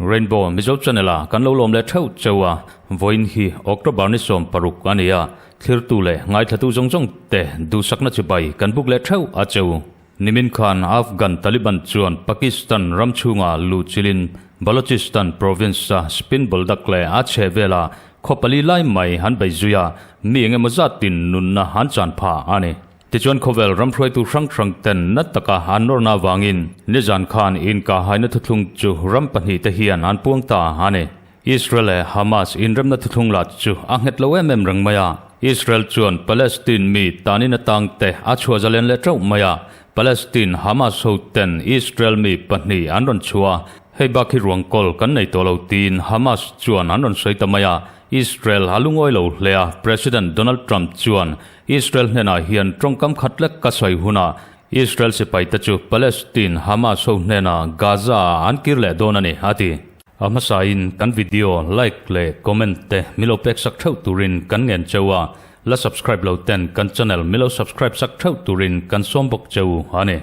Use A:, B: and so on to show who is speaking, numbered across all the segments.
A: Rainbow Mizo Channel a kan lo lawm leh theuh cheu a, vawiin hi October ni 16 a ni a, thlirtu leh ngaithlatu zawng zawng te duhsakna chibai kan buk leh theuh a cheu. Nimin khan Afghan Taliban chuan Pakistan ram chhunga luh chilin Balochistan province-a Spin Boldak leh a chhehvela khaw pali lai mai an bei zui a, mi eng emaw zatin nunna an chan phah a ni. Tichuan khawvel ram hruaitu hrang hrang ten nat taka an nawrna avangin nizan khan inkahhaina thuthlung chu ram pahnihte hian an puang ta a ni. Israel leh Hamas inremna thuthlung lah chu a nghet lo em em reng mai a. Israel chuan Palestine mi tanin atangte a chhuah zalen leh teuh mai a. Palestine Hamas hoten Israel mi pahnih an rawn chhuah a, hei bak hi ruang kawl kan nei tawh lo tiin Hamas chuan an rawn sawi ta mai a. Israel a lungawi lo hle a, President Donald Trump chuan Israel hnenah hian tawngkam khat lek ka sawi hunah Israel sipaite chu Palestine Hamas ho hnenah Gaza-ah an kir leh dawn a ni, a ti. A hmasain kan video like leh comment te milo pek sak theuh turin kan ngen cheu a, la subscribe lo ten kan channel milo subscribe sak theuh turin kan sawm bawk cheu a ni.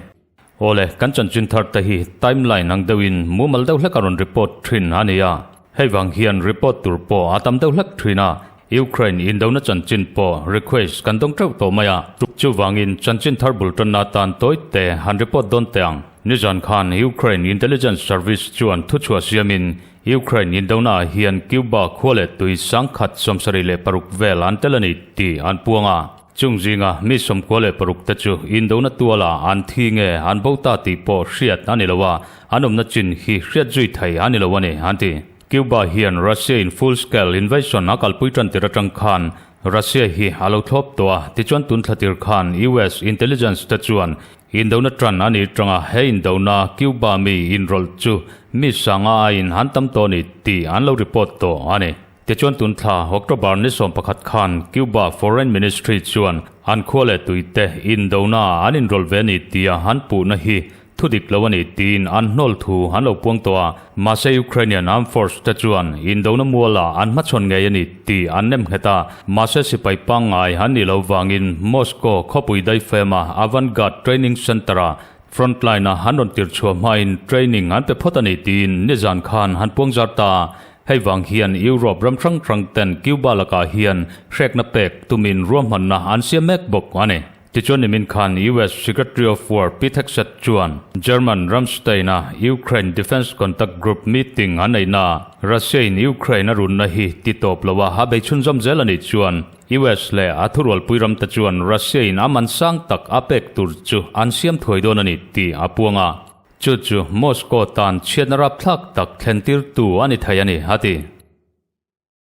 A: Awle, kan chanchin thar te hi timeline ang deuhin mumal deuh hlek a rawn report thin a ni a, hei vang hian report tur pawh a tam deuh hlek thin a, Ukraine indona chanchin pawh request kan dawng teuh tawh mai a, chuvangin chanchin thar bul tanna atan tawi te han report dawn teh ang. Nizan khan Ukraine Intelligence Service chuan thuchhuah siamin Ukraine indona ah hian Cuba khua leh tui sangkhat 76 vel an tel a ni tih an puang a. Chung zinga mi 96 te chu indona tuala an thi nge an bo ta tih pawh hriat a ni lo a, an awmna chin hi hriat zui thei a ni lo a ni, an ti. Cuba hian Russia in full scale invasion a kalpui tan tir atang khan Russia hi a lo thlawp tawh a, tichuan tun thla tir khan US intelligence te chuan indona tan a nih tanga he indona Cuba mi inrawlh chu mi sanga aiin an tam tawh a ni tih an lo report tawh a ni. Tichuan tun thla October ni 11 khan Cuba Foreign Ministry chuan an khua leh tuite indona an inrawlh ve a ni tia an puhna hi Thu dik lo a ni tiin an hnawl thu an lo puang tawh a, mahse Ukrainian Armed Force te chuan indona mualah an hmachhawn ngei a ni tih an nem nghet a, mahse sipai pangngai an nih loh vangin Moscow khawpui daifema Avangard Training Center-ah frontline-a an rawn tir chhuah hmain training an pe phawt a ni tiin nizan khan han puang zar ta a. Hei vang hian Europe ram hrang hrang ten Cuba lakah hian hrekna pek tumin ruahmanna an siam mek bawk a ni. Tichuan nimin khan US Secretary of War Pete Hegseth chuan German Ramstein-a Ukraine Defence Contact Group meeting an neihnaah Russia-in Ukraine a runna hi ti tawp loa a bei chhunzawm zel a nih chuan US leh a thurualpui ramte chuan Russia-in a man sang tak a pek tur chu an siam thuai dawn a ni tih a puang a. Chu chu Moscow tan chhiatna rapthlak tak thlentirtu a ni thei a ni, a ti.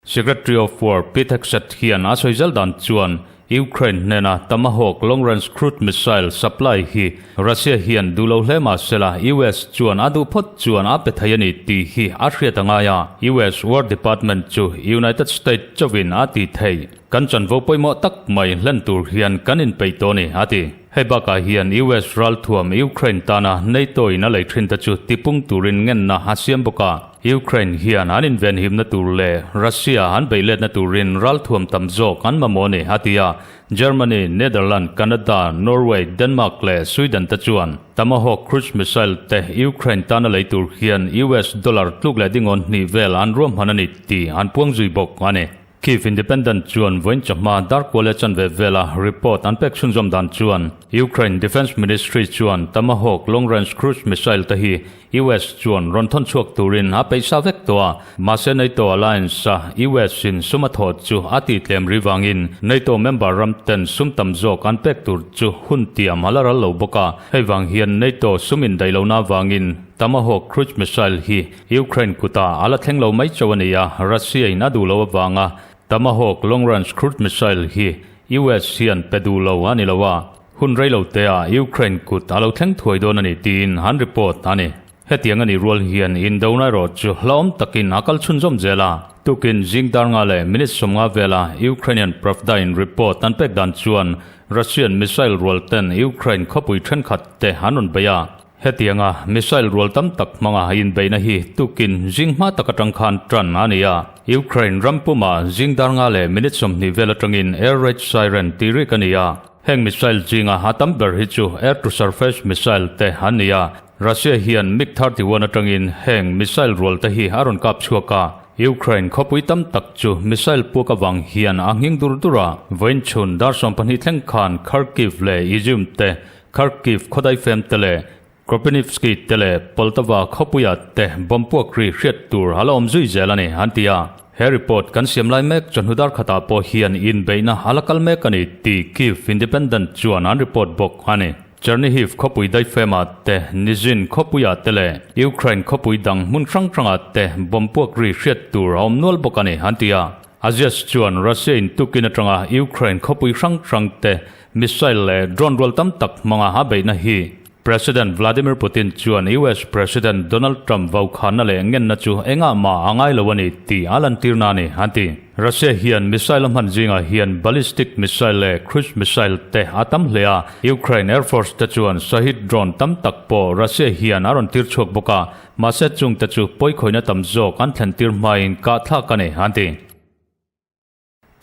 A: Secretary of War Pete Hegseth hian a sawi zel dan chuan Ukraine hnena Tomahawk long-range cruise missile supply hi Russia hian duh lo hle mah sela US chuan a duh phawt chuan a pe thei a ni tih hi a hriat a ngai a. US War Department chu United States chauhin a ti thei. Kan chanvo pawimawh tak mai hlen tur hian kan inpeih tawh a ni, a ti. Hei bakah hian US ralthuam Ukraine tana NATO in a lei thin te chu tipung turin ngenna a siam bawk a. Ukraine hian an invenhimna tur leh Russia an beihletna turin ralthuam tam zawk an mamawh a ni, a ti a. Germany, Netherlands, Canada, Norway, Denmark leh Sweden te chuan Tomahawk cruise missile te Ukraine tana lei tur hian US dollar tluk leh dingawn hnih vel an ruahman a ni tih an puang zui bawk a ni. Kyiv Independent chuan vawiin chawhma darkual leh chanve vela report an pek chhunzawm dan chuan Ukraine Defence Ministry chuan Tomahawk long-range cruise missile te hi US chuan rawn thawn chhuak turin a peihsa vek tawh a, mahse NATO alliance-a US in sum a thawh chu a tihtlem ri vangin NATO member ram ten sum tam zawk an pek tur chu hun tiam a la ral lo bawk a, hei vang hian NATO sum indaih lohna vangin Tomahawk cruise missile hi Ukraine kutah a la thleng lo mai chauh a ni a, Russia in a duh loh avanga Tomahawk long range cruise missile hi US hian pe duh lo a ni lo a, hun rei lo te ah Ukraine kut a lo thleng thuai dawn a ni tiin an report a ni. Hetiang a nih rual hian indona erawh chu hlauhawm takin a kal chhunzawm zel a, tukin zing dar nga leh minute 50 vela Ukrainian Pravda in report an pek dan chuan Russian missile rual ten Ukraine khawpui thenkhat te an rawn bei a. Hetianga missile rual tam tak hmanga inbeihna hi tukin zing hma tak atang khan tan a ni a. Ukraine ram puma zing dar nga leh minute 20 vel atangin air raid siren tih rik a ni a. Heng missile zinga a tam ber hi chu air to surface missile te an ni a. Russia hian MiG 31 atangin heng missile rual te hi a rawn kap chhuak a. Ukraine khawpui tam tak chu missile puak avang hian a nghing dur dur a. Vawiin chhun dar 12 thleng khan Kharkiv leh Izium te Kharkiv khawdaifem te leh Kropyvnytskyi te leh Poltava khawpuia te bomb puak ri hriat tur a la awm zui zel a ni, an ti a. He report kan siam lai mek chawhnu dar khatah pawh hian inbeihna a la kal mek a ni tih Kyiv Independent chuan an report bawk a ni. Chernihiv khawpui daifema te, Nizhyn khawpuia te leh Ukraine khawpui dang hmun hrang hrangah te bomb puak ri hriat tur a awm nual bawk a ni, an ti a. Azias chuan Russia in tukin atanga Ukraine khawpui hrang hrang te missile leh drone rual tam tak hmanga a beihna hi President Vladimir Putin chuan US President Donald Trump vaukhana leh ngenna chu engah mah a ngai lo a ni tih a lantirna a ni, an ti. Russia hian missile a hman zingah hian ballistic missile leh cruise missile te a tam hle a, Ukraine Air Force te chuan Shahed drone tam tak pawh Russia hian a rawn tir chhuak bawk a, Mahse chungte chu pawikhawihna tam zawk an thlentir hmain kahthlak a ni, an ti.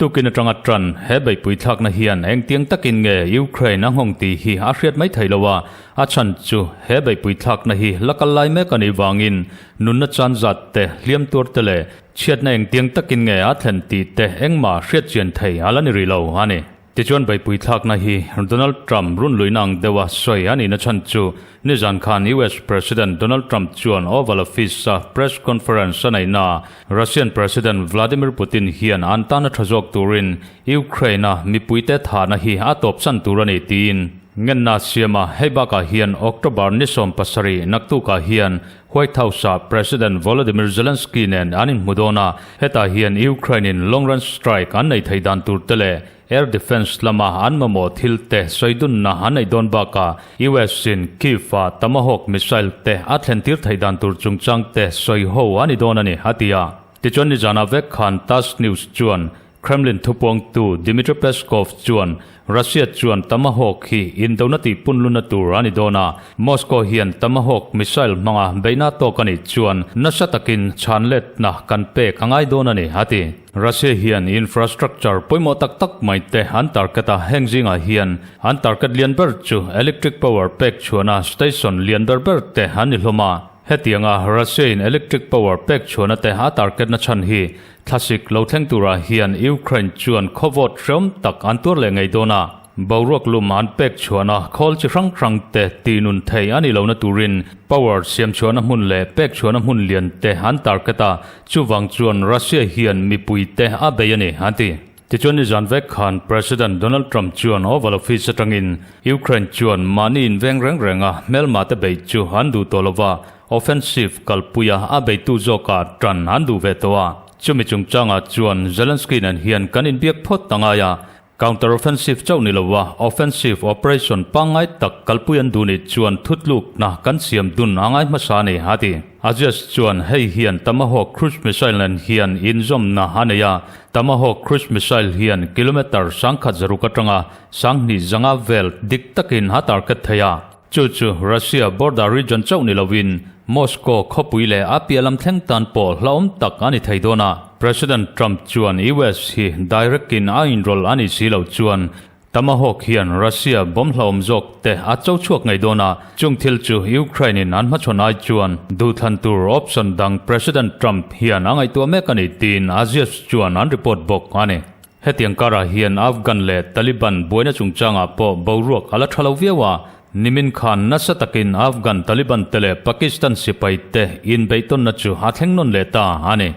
A: Tukin atanga tan he beihpui thlakna hian engtiang takin nge Ukraine a nghawng tih hi a hriat mai thei lo a, a chhan chu he beihpui thlakna hi la kal lai mek a nih vangin nunna chan zat te, hliam tuar te leh chhiatna engtiang takin nge a thlen tih te engmah hriat chian thei a la ni rih lo a ni. Tichuan beihpui thlakna hi Donald Trump runluihna ang deuha sawi a nihna chhan chu nizan khan US President Donald Trump chuan Oval Office-a press conference a neihnaah Russian President Vladimir Putin hian an tana tha zawk turin Ukraine-a mipuite thahna hi a tawpsan tur a ni tiin ngenna a siam a. Hei bakah hian October ni 17 naktukah hian White House-ah President Volodymyr Zelensky nen an inhmu dawn a, hetah hian Ukraine-in long-range strike an nei thei dan tur te leh air defence lama an mamawh thil te sawi dunna an neih dawn bakah US-in Kyiv-ah Tomahawk missile te a thlentir thei dan tur chungchang te sawi ho a ni dawn a ni, a ti a. Tichuan nizanah vek khan TASS News chuan Kremlin thupuangtu Dmitry Peskov chuan Russia chuan Tomahawk hi indona tih punluna tur a ni dawn a, Moscow hian Tomahawk missile hmanga beihna tawk a nih chuan nasa takin chhanletna kan pek a ngai dawn a ni, a ti. Russia hian infrastructure pawimawh tak tak mai te an target a, heng zingah hian an target lian ber chu electric power pek chhuahna station lian ber ber te an ni hlawm a. Hetianga Russia-in electric power pek chhuahna te a target na chhan hi Thlasik lo thleng turah hian Ukraine chuan khawvawt hreawm tak an tuar leh ngei dawn a, boruak lum an pek chhuahna khawl chi hrang hrang te tihnun thei a nih lohna turin power siam chhuahna hmun leh pek chhuahna hmun lian te an target a, chuvang chuan Russia hian mipui te a bei a ni, an ti. Tichuan nizan vek khan President Donald Trump chuan Oval Office atangin Ukraine chuan mahni inveng reng renga hmelma te beih chu an duh tawh lova, offensive kalpuia a beitu zawkah tan an duh ve tawh a. Chumi chungchangah chuan Zelensky nen hian kan inbiak phawt a ngai a, counter-offensive chauh ni lova offensive operation pangngai tak kalpui an duh nih chuan thutlukna kan siam dun a ngai hmasa a ni, a ti. Azias chuan hei hian Tomahawk cruise missile nen hian inzawmna a nei a, Tomahawk cruise missile hian kilometre 1600 atanga 2500 vel dik takin a target thei a. Chu chu Russia border region chauh ni lovin Moscow khawpui leh a piah lam thleng tan pawh hlauhawm tak a ni thei dawn a. President Trump chuan US hi direct in a inrawlh a nih si loh chuan Tomahawk hian Russia bomb hlauhawm zawk te a cho chhuak ngei dawn a, chung thil chu Ukraine in an hmachhawn ai chuan duhthlan tur option dang President Trump hian a ngaihtuah mek a ni tiin Axios chuan an report bawk a ni. Hetiang karah hian Afghan leh Taliban buaina chungchangah pawh boruak a la tha lo viau a, nimin khan nasa takin Afghan Taliban te leh Pakistan sipai te inbeihtawnna chu a thleng nawn leh ta a ni.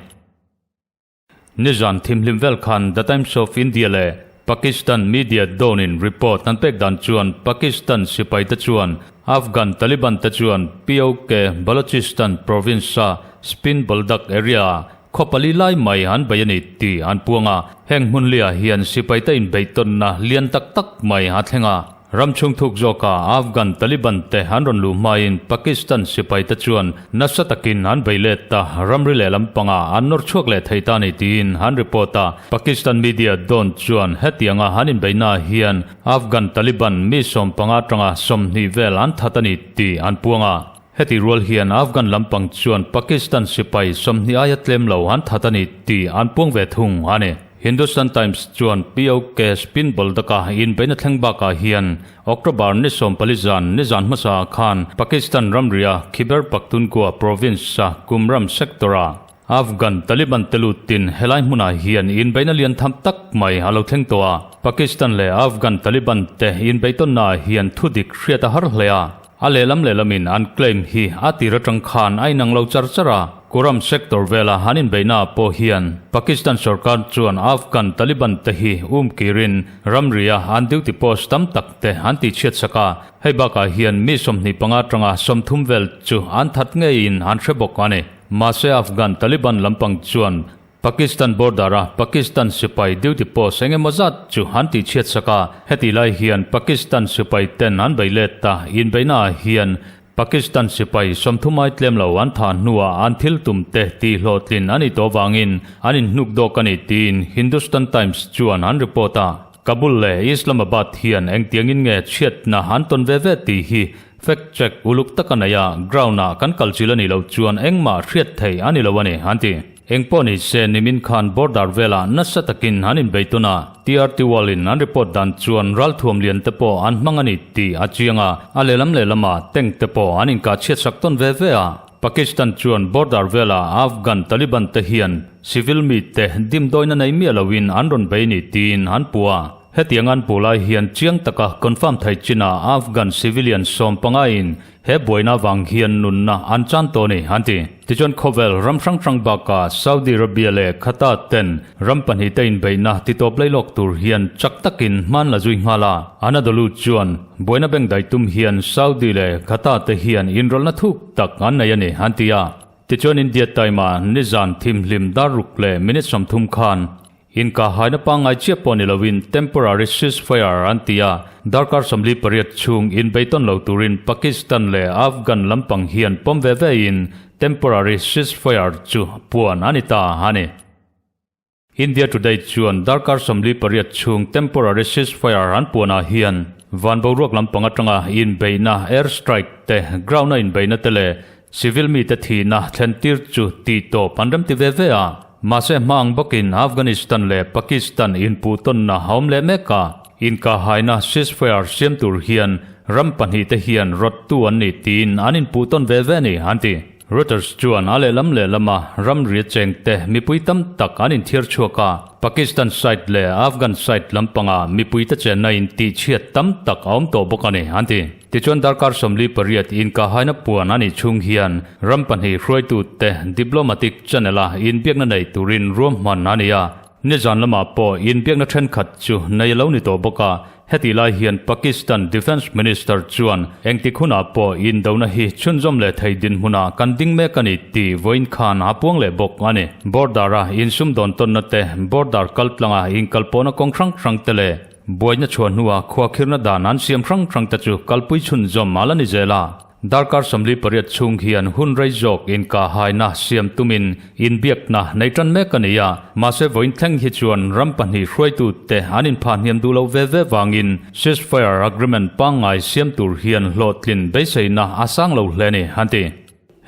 A: Nizan thimhlim vel khan The Times of India leh Pakistan media dawnin report an pek dan chuan Pakistan sipai te chuan Afghan Taliban te chuan POK Balochistan province-a Spin Boldak area-ah Khaw pali lai mai an bei a ni tih an puang a, heng hmun liah hian sipaite inbeihtawnna lian tak tak mai a thleng a. Ram chhung thuk zawka Afghan Taliban te an rawn luh hmain Pakistan sipai te chuan nasa takin an bei let ta, ramri lehlam panga an nawr chhuak leh thei ta ni tiin an report a. Pakistan media Dawn chuan hetianga an inbeihnaah hian Afghan Taliban mi 15 atanga 20 vel an that a ni tih an puang a. Heti rual hian Afghan lampang chuan Pakistan sipai 20 aia tlem lo an that a ni tih an puang ve thung a ni. Hindustan Times chuan POK spin bawldaka inbeihna thleng bakah hian October ni 14 zan nizan hmasa khan Pakistan ramria Khyber Pakhtunkhwa province-a Kumram sector-ah Afghan Taliban te lutin helai hmunah hian inbeihna lian tham tak mai a lo thleng tawh a. Pakistan leh Afghan Taliban te inbeihtawnnaah hian thudik hriat a har hle a. A lehlam lehlamin an claim hi a tir atang khan a inang lo char char a, Kurram sector vela an inbeihnaah pawh hian Pakistan sorkar chuan Afghan Taliban te hi um kirin ramria an duty post tam tak te an tihchhiat sak a, hei bakah hian mi 25 atanga 30 vel chu an that ngeiin an hre bawk a ni. Mahse Afghan Taliban lampang chuan Pakistan border-a Pakistan sipai duty post eng emaw zat chu an tihchhiat sak a, heti lai hian Pakistan sipai ten an bei let a, inbeihnaah hian Pakistan sipai 30 ai tlem lo an thah hnuah an thil tum te tihhlawhtlin a nih tawh avangin an inhnuk dawk a ni tiin Hindustan Times chuan an report a. Kabul leh Islamabad hian engtiangin nge chhiatna an tawn ve ve tih hi fact check uluk tak a nei a, ground-ah kan kalchilh a nih loh chuan engmah hriat theih a ni lo a ni, an ti. Engpawh ni se nimin khan border velah nasa takin an inbei tawn a, TRT World in an report dan chuan ralthuam lian te pawh an hmang a ni tih a chiang a, a lehlam lehlamah tank te pawh an inkah chhiat sak tawn ve ve a. Pakistan chuan border velah Afghan Taliban te hian civil mite dimdawina nei miah loin an rawn bei ni tiin an puh a. Hetiang an puh lai hian chiang taka confirm thei chinah Afghan civilian 15 in He buaina vang hian nunna an chan tawh a ni, an ti. Tichuan khawvel ram hrang hrang bakah Saudi Arabia leh Qatar ten ram pahnihte inbeihna titawp lei lawk tur hian chak takin hman la zui nghal a. Anadolu chuan buaina beng dai tum hian Saudi leh Qatar te hian inrawlhna thuk tak an nei a ni, an ti a. Tichuan India time-ah nizan thimhlim dar ruk leh minute 30 khan Inkahhaina pangngai chiah pawh ni loin temporary ceasefire an ti a, darkar 48 chhung inbeitawn lo turin Pakistan leh Afghan lampang hian pawm ve vein temporary ceasefire chu puan a ni ta a ni. India Today chuan darkar 48 chhung temporary ceasefire an puanah hian van boruak lampang atanga inbeihna air strike te, ground-a inbeihna te leh civil mite thihna thlentir chu tihtawp an remti ve ve a. Mahse hma ang bawkin Afghanistan leh Pakistan inpuh tawnna a awm leh mek a, inkahhaina ceasefire siam tur hian ram pahnihte hian rawttu an ni tiin an inpuh tawn ve ve a ni, an ti. Reuters chuan a lehlam lehlama ramri chengte mipui tam tak an inthiar chhuak a, Pakistan side leh Afghan side lampanga mipuite chenna in tihchhiat tam tak a awm tawh bawk a ni, an ti. Tichuan darkar 48 inkahaina puan a nih chhung hian ram pahnih hruaitute diplomatic channel-a inbiakna nei turin ruahman a ni a. Nizan lamah pawh inbiakna thenkhat chu nei a lo ni tawh bawk a, hetih lai hian Pakistan Defence Minister chuan engtik hunah pawh indona hi chhunzawm leh thei dinhmunah kan ding mek a ni tih vawiin khan a puang leh bawk a ni. Border-a insumdawn tawnna te, border kaltlanga inkalpawhna kawng hrang hrang te leh Buaina chhuah hnuah khuakhirna dan an siam hrang hrang te chu kalpui chhunzawm a la ni zel a. Darkar 48 chhung hian hun rei zawk inkahhaina siam tumin inbiakna nei tan mek a ni a, mahse vawiin thleng hi chuan ram pahnih hruaitute an inphah hniam duh lo ve ve vangin ceasefire agreement pangngai siam tur hian hlawhtlin beiseina a sang lo hle a ni, an ti.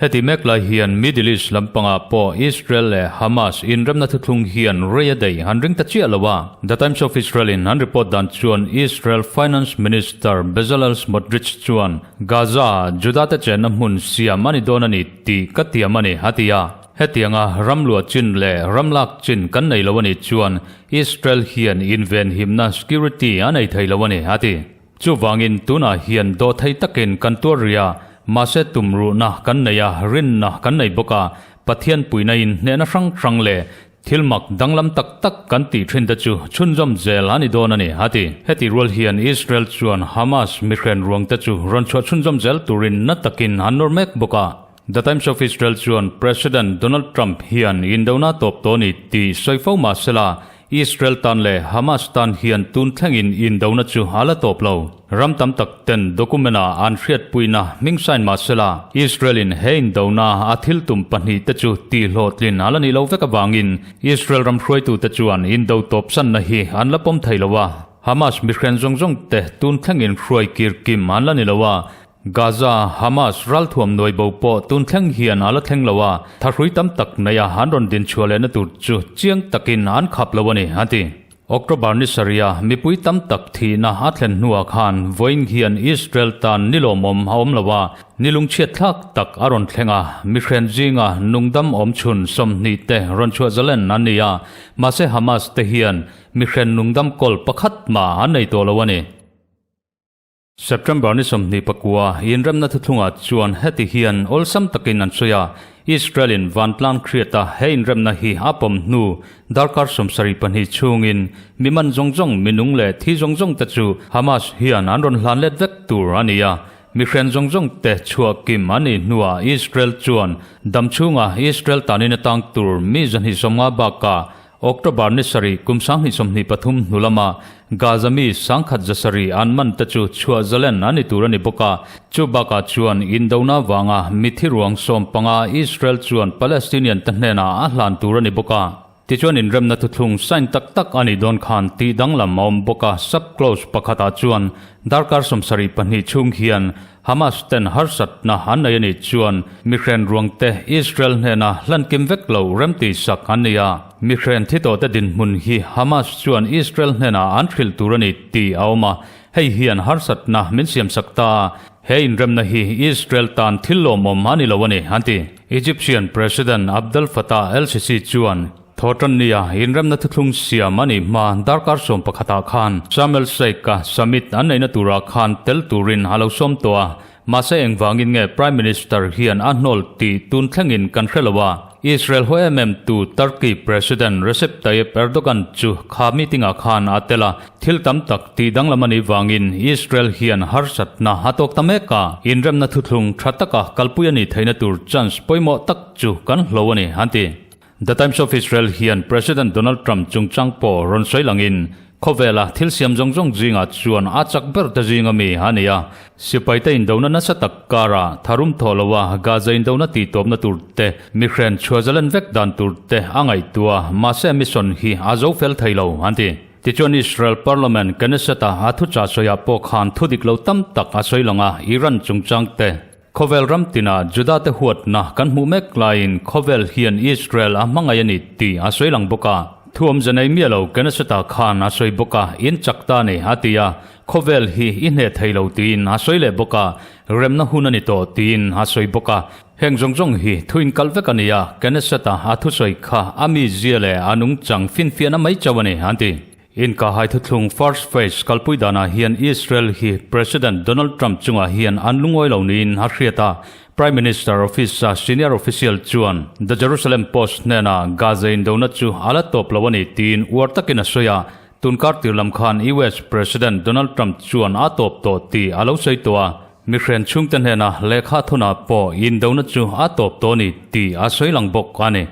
A: Heti mek lai hian Middle East lampangah pawh Israel leh Hamas inremna thuthlung hian rei a daih an ring ta chiah lo a. The Times of Israel in an report dan chuan Israel Finance Minister Bezalel Smotrich chuan Gaza-ah Juda-te chenna hmun siam a ni dawn a ni tih ka tiam a ni, a ti a. Hetianga ram luah chin leh ram lak chin kan nei lo a nih chuan Israel hian invenhimna security a nei thei lo a ni, a ti. Chuvangin tunah hian dawhthei takin kan tuar rih a, mahse tumruhna kan nei a, rinna kan nei bawk a, Pathian puihna in hnehna hrang hrang leh thil mak danglam tak tak kan tih thin te chu chhunzawm zel a ni dawn a ni, a ti. Heti rual hian Israel chuan Hamas mihren ruang te chu rawn chhuah chhunzawm zel turin na takin an nawr mek bawk a. The Times of Israel chuan President Donald Trump hian indona tawp tawh a ni tih sawi fo mahsela, Israel tan leh Hamas tan hian tun thlengin indona chu a la tawp lo. Ram tam tak ten document-a an hriatpuina hming sign mah sela, Israel-in he indona a thil tum pahnihte chu tihhlawhtlin a la nih lo vek avangin Israel ram hruaitute chuan indo tawpsanna hi an la pawm thei lo a. Hamas mihren zawng zawng te tun thlengin hruai kir kim an la ni lo a, Gaza, Hamas ralthuam nuai bo pawh tun thleng hian a la thleng lo a, thahrui tam tak neia an rawn din chhuah lehna tur chu chiang takin an khap lo a ni, a ti. October ni sarih-a mipui tam tak thihna a thlen hnuah khan vawiin hian Israel tan ni lawmawm a awm lo a, ni lungchhiat thlak tak a rawn thleng a, mihren zinga nungdam awm chhun 20 te rawn chhuah zalen an ni a, mahse Hamas te hian Mihren nungdam kawl pakhat mah an nei tawh lo a ni. September ni 24 inremna thuthlungah chuan heti hian awlsam takin an sawi a, Israel-in vantlang hriata he inremna hi a pawm hnu darkar 72 chhungin mi man zawng zawng, mi nung leh thi zawng zawng te chu Hamas hian an rawn hlan let vek tur a ni a. Mihren zawng zawng te chhuah kim an nih hnuah Israel chuan dam chhunga Israel tanin atang tur mi 250 bakah October ni sarih kum 2023 hnu lama Gaza mi 1000 zasarih an man te chu chhuah zalen an ni tur a ni bawk a. Chu bakah chuan indona vanga mithi ruang 15 Israel chuan Palestinian te hnenah a hlan tur a ni bawk a. Tichuan inremna thuthlung sign tak tak a nih dawn khan tih danglam a awm bawk a. Sub-clause pakhatah chuan darkar 72 chhung hian Hamas ten harsatna an nei a nih chuan mihren ruangte Israel hnena hlan kim vek lo remti sak an ni a. Mihren thi tawhte dinhmun hi Hamas chuan Israel hnena an hrilh tur a ni tih a awm a, hei hian harsatna min siam sak ta a, he inremna hi Israel tan thil lawmawm a ni lo a ni, an ti. Egyptian President Abdel Fattah el-Sisi chuan Thawhtannia inremna thuthlung siam a nih hma darkar 11 ah khan Sharm el-Sheikh-a summit an neihna turah khan tel turin a lo sawm tawh a, mahse engvangin nge Prime Minister hian a hnawl tih tun thlengin kan hre lo a. Israel haw em em tu Turkey President Recep Tayyip Erdogan chu kha meeting-ah khan a tel a, thil tam tak tih danglam a nih vangin Israel hian harsatna a tawk ta mek a, inremna thuthlung tha taka kalpui a nih theihna tur chance pawimawh tak chu kan hlo a ni, an ti. The Times of Israel hian President Donald Trump chungchang pawh rawn sawi langin, khawvela thil siam zawng zawng zingah chuan a chak ber te zinga mi a ni a. Sipaite indona nasa tak karah tharum thawh loa Gaza indona tihtawpna tur te, mihren chhuah zalen vek dan tur te a ngaihtuah, mahse mission hi a zo fel thei lo, an ti. Tichuan Israel Parliament Knesset-a a thuchah sawiah pawh khan thudik lo tam tak a sawi lang a, Iran chungchang te, Khawvel ram tinah Judate huatna kan hmuh mek laiin khawvel hian Israel a hmangaih a ni tih a sawi lang bawk a. Thu awmze nei miah lo Knesset-ah khan a sawi bawk a, in chak ta ni a ti a, khawvel hi i hneh thei lo tiin a sawi leh bawk a, remna hun a ni tawh tiin a sawi bawk a. Heng zawng zawng hi thu inkalh vek a ni a, Knesset-a a thusawi kha a mizia leh a nungchang finfiahna mai chauh a ni, an ti. Inkahhai thuthlung First Phase kalpui danah hian Israel hi President Donald Trump chungah hian an lungawi lo niin a hriat a, Prime Minister Office-a senior official chuan The Jerusalem Post hnenah Gaza indona chu a la tawp lo a ni tiin uar takin a sawi a, tunkar tir lam khan US President Donald Trump chuan a tawp tawh tih a lo sawi tawh a, mihren chhungte hnena lehkha thunah pawh indona chu a tawp tawh a ni tih a sawi lang bawk a ni.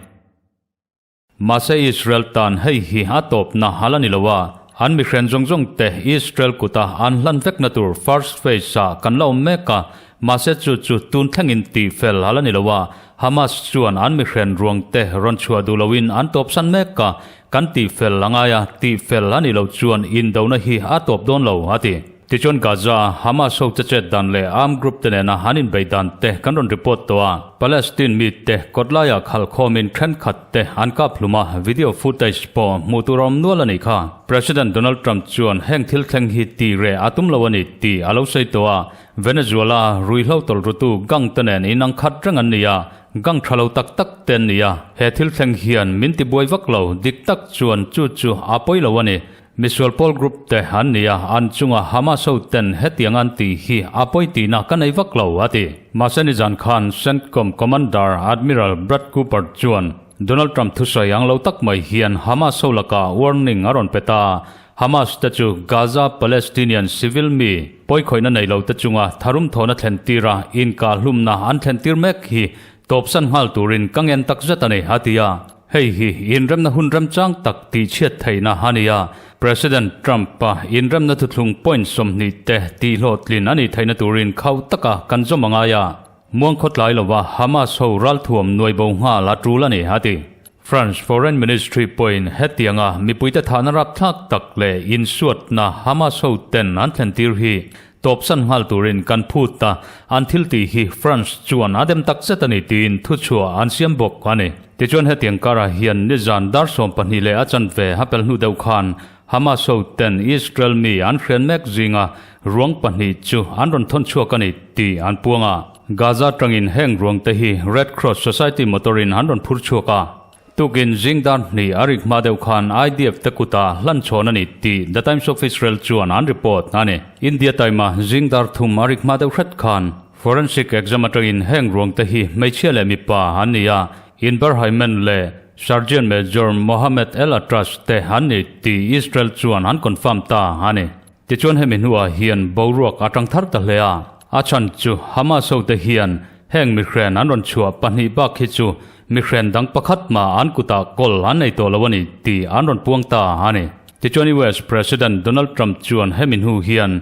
A: Mahse Israel tan hei hi a tawpna hal a ni lo a, an mihren zawng zawng te Israel kuta an hlan vekna tur first phase ah kan la awm mek a, mahse chu chu tun thlengin tih fel hal a ni lo a, Hamas chuan an mihren ruang te rawn chhuah duh loin an tawpsan mek a, kan tih fel a ngai a, tih fel a nih loh chuan indona hi a tawp dawn lo, a ti. Tichuan Gaza, Hamas ho che chet dan leh armed group te nena an inbeih dan te kan rawn report tawh a. Palestine mi te kawtlaiah khalh khawmin thenkhat te an kap hlum a, video footage pawh hmuh tur a awm nual a nih kha. President Donald Trump chuan heng thil thleng hi tih reh a tum lo a ni tih a lo sawi tawh a. Venezuela ruihhlo tawlhrutu gang te nen inang khat reng an ni a, gang tha lo tak tak te an ni a. He thil thleng hian min tibuai vak lo, dik tak chuan chu chu a pawi lo a ni. Misual pawl group te an ni a, an chunga Hamas ho ten hetiang an tih hi a pawi tihna ka nei vak lo, a ti. Mahse nizan khan CENTCOM Commander Admiral Brad Cooper chuan Donald Trump thusawi ang lo tak mai hian Hamas ho lakah warning a rawn pe ta. Hamas te chu Gaza Palestinian civil mi pawikhawihna nei lo te chunga tharum thawhna thlen tira inkahlumna an thlen tir mek hi tawpsan nghal turin ka ngen tak zet a ni, a ti a. Hei hi inremna hun remchang tak tihchhiat theihna a ni a, President Trump-a inremna thuthlung point 20 te tihhlawhtlin a nih theihna turin khauh taka kan zawm a ngai a, muang khawtlai lova Hamas ho ralthuam nuai bo nghal a tul a ni, a ti. France Foreign Ministry pawhin hetianga mipuite thahna rapthlak tak leh insuatna Hamas ho ten an thlentir hi tawpsan nghal turin kan phut a, an thil tih hi France chuan a dem tak zet a ni tiin thuchhuah an siam bawk a ni. Tichuan hetiang karah hian nizan dar 12 leh a chanve a pel hnu deuh khan Hamas ho ten Israel mi an hrian mek zinga ruang pahnih chu an rawn thawn chhuak a ni tih an puang a. Gaza tangin heng ruang te hi Red Cross Society motor in an rawn phur chhuak a. Tukin zing dar hnih a rik hma deuh khan IDF te kutah hlan chhawn a ni tih The Times of Israel chuan an report a ni. India Time-a zing dar thum a rik hma deuh hret khan forensic exam atangin heng ruang te hi hmeichhia leh mipa an ni a, Inbar Hayman leh Sergeant Major Mohammed El Atrash te an ni tih Israel chuan an confirm ta a ni. Tichuan hemi hnuah hian boruak a tang thar ta hle a, a chhan chu Hamas hote hian heng mihren an rawn chhuah pahnih bak hi chu mihren dang pakhat mah an kutah kawl an nei tawh lo a ni tih an rawn puang ta a ni. Tichuan US President Donald Trump chuan hemi hnu hian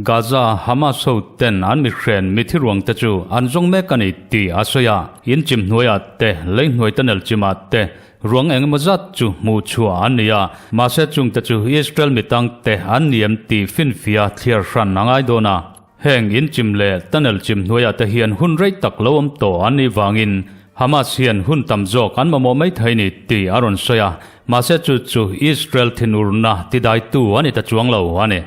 A: Gaza Hamas hoten an mihren mithi ruang te chu an zawng mek a ni tih a sawi a, in chim hnuaiah te, lei hnuai tunnel chimah te Ruang engemaw zat chu hmuh chhuah an ni a, mahse chungte chu Israel mi tangte an ni em tih finfia thliar hran a ngai dawn a. Heng in chim leh tunnel chim hnuaiah te hian hun rei tak lo awm tawh an nih vangin Hamas hian hun tam zawk an mamawh mai thei ni tih a rawn sawi a, mahse chu chu Israel thinurna tidaitu a ni ta chuang lo a ni.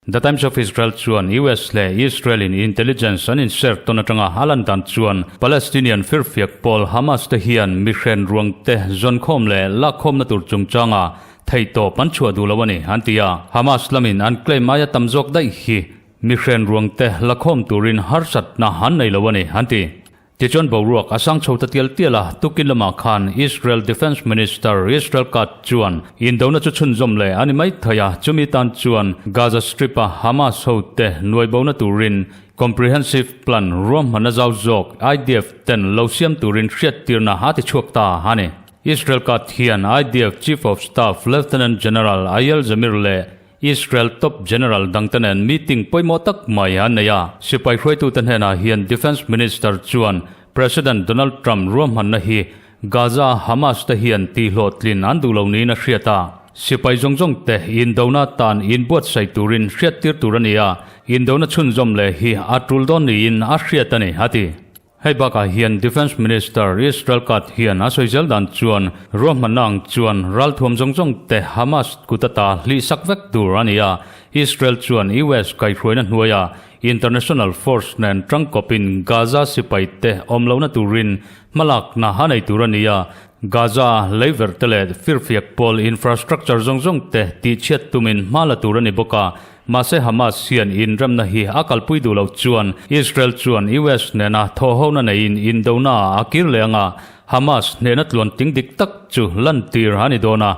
A: The Times of Israel chuan US leh Israel in intelligence an insert tawn atanga a lan dan chuan Palestinian firfiak pawl Hamas te hian mihren ruang te zawnkhawm leh lakkhawmna tur chungchanga theihtawp an chhuah duh lo a ni an ti a. Hamas lamin an claim aia tam zawk daih hi mihren ruang te lakhawm turin harsatna an nei lo a ni an ti. Tichuan boruak a sang chho ta tial tial a, tukin lamah khan Israel Defence Minister Israel Katz chuan indona chu chhunzawm leh a ni mai thei a, chumi tan chuan Gaza Strip-a Hamas hote nuaibona turin Comprehensive Plan ruahmanna zau zawk IDF ten lo siam turin hriattirna a ti chhuak ta a ni. Israel Katz hian IDF Chief of Staff Lieutenant General Eyal Zamir leh Israel top general dangte nen meeting pawimawh tak mai an nei a. Sipai hruaitute hnenah hian Defence Minister chuan President Donald Trump ruahmanna hi Gaza Hamas te hian tihhlawhtlin an duh lo niin a hriat a. Sipai zawng zawng te indona tan inbuatsaih turin hriattir tur a ni a, indona chhunzawm leh hi a tul dawn niin a hriat a ni, a ti. Hei bakah hian Defence Minister Israel Katz hian a sawi zel dan chuan ruahmanna ang chuan ralthuam zawng zawng te Hamas kut ata hlihsak vek tur a ni a, Israel chuan US kaihhruaina hnuaia international force nen tangkawpin Gaza sipai te awm lohna turin hmalakna a nei tur a ni a, Gaza leiverh te leh firfiak pawl infrastructure zawng zawng te tihchhiat tumin hma la tur a ni bawk a. Mahse Hamas hian inremna hi a kalpui duh loh chuan Israel chuan US nena thawhhona neiin indona ah a kir leh anga Hamas hnehna tluan ting dik tak chu lantir a ni dawn a,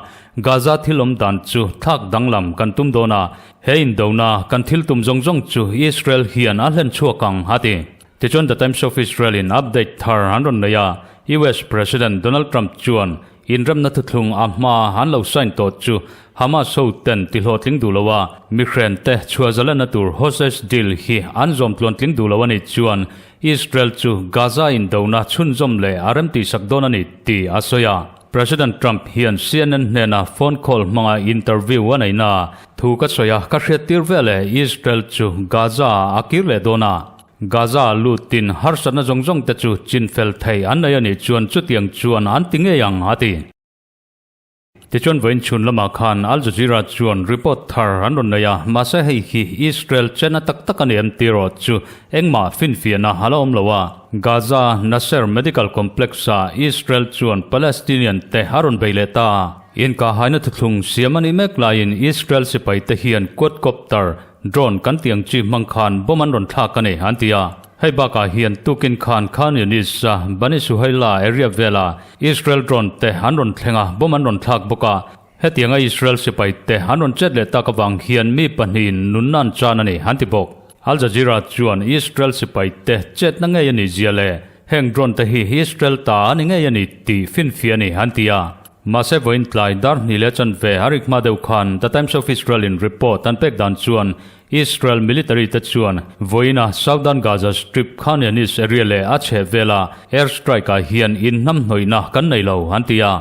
A: Gaza thil awm dan chu thlak danglam kan tum dawn a, he indona kan thil tum zawng zawng chu Israel hian a hlen chhuak ang a ti. Tichuan The Times of Israel in update thar an rawn nei a, US President Donald Trump chuan Inremna thuthlung a hma an lo sign tawh chu Hamas ho ten tihlawhtling duh lo a, mihren te chhuah zalenna tur hostage deal hi an zawm tluantling duh lo a nih chuan Israel chu Gaza indona chhunzawm leh a remtihsak dawn a ni tih a sawi a. President Trump hian CNN hnena phone call hmanga interview a neihna thu ka sawi a, ka hriattir veleh Israel chu Gaza ah a kir leh dawn a. Gaza lutin harsatna zawng zawng te chu chinfel thei an nei a nih chuan chutiang chuan an ti ngei ang, a ti. Tichuan vawiin chhun lamah khan Al Jazeera chuan report thar an rawn nei a, mahse hei hi Israel chena tak tak a ni em tih erawh chu engmah finfiahna a la awm lo a. Gaza Nasser Medical Complex-ah Israel chuan Palestinian te a rawn bei leh ta. Inkahhaina thuthlung siam a nih mek laiin Israel sipaite hian quadcopter Drone kan tih ang chi hmang khan bomb an rawn thlak a ni, an ti a. Hei bakah hian tukin khan Khan Yunis-a Bani Suhaila area vela Israel drone te an rawn thleng a, bomb an rawn thlak bawk a. Hetianga Israel sipai te an rawn chet leh tak avang hian mi pahnihin nunna an chan a ni, an ti bawk. Al Jazeera chuan Israel sipai te chetna ngei a nih zia leh. Heng drone te hi Israel ta a ni ngei a ni tih finfiah a ni, an ti a. Mahse vawiin tlai dar hnih leh chanve a rik hma deuh khan The Times of Israel in report an pek dan chuan Israel military te chuan vawiina Southern Gaza Strip Khan Younis area leh a chhehvela air strike ah hian inhnamhnawihna kan nei lo an ti a.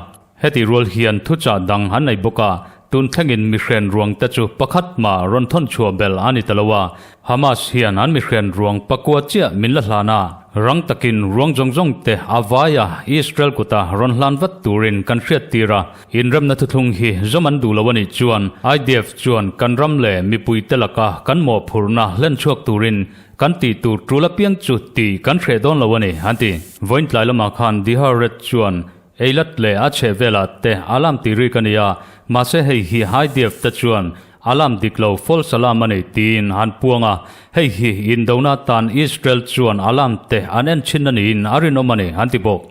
A: Heti rual hian thuchah dang an nei bawk a, tun thlengin mihren ruang te chu pakhat mah rawn thawn chhuah belh a ni ta lo a, Hamas hian an mihren ruang pakua chiah min la hlan a, rang takin ruang zawng zawng te a vai a, Israel kuta rawn hlan vat turin kan hriat tir a, inremna thuthlung hi zawm an duh lo a nih chuan IDF chuan kan ram leh mipui te laka kan mawhphurhna hlen chhuak turin kan tih tur tul apiang chu tih kan hreh dawn lo a ni, an ti. Vawiin tlai lamah khan Dihar Red chuan Eilat leh a chheh velah te alarm tih rik a ni a, mahse hei hi IDF te chuan alarm dik lo, false alarm a ni tiin an puang a, hei hi indona atan Israel chuan alarm te an en thin a niin a rinawm a ni an ti bawk.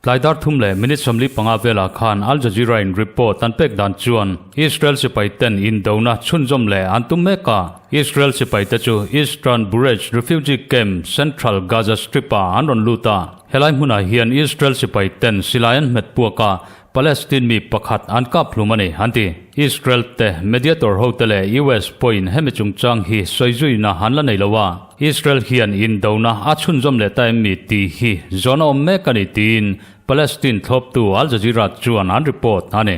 A: Tlai dar thum leh minute 45 velah khan Al Jazeera in report an pek dan chuan Israel sipai ten indona chhunzawm leh an tum mek a, Israel sipai te chu Eastern Burej refugee camp, central Gaza Strip ah an rawn lut a. Helai hmunah hian Israel sipai ten silai an hmet puak a, Palestine mi pakhat an kap hlum a ni, an ti. Israel te mediator hote leh US pawhin hemi chungchang hi sawi zuina an la nei lo a, Israel hian indona a chhunzawm leh ta em mi tih hi zawn a awm mek a ni tiin Palestine thlawptu Al Jazeera chuan an report a ni.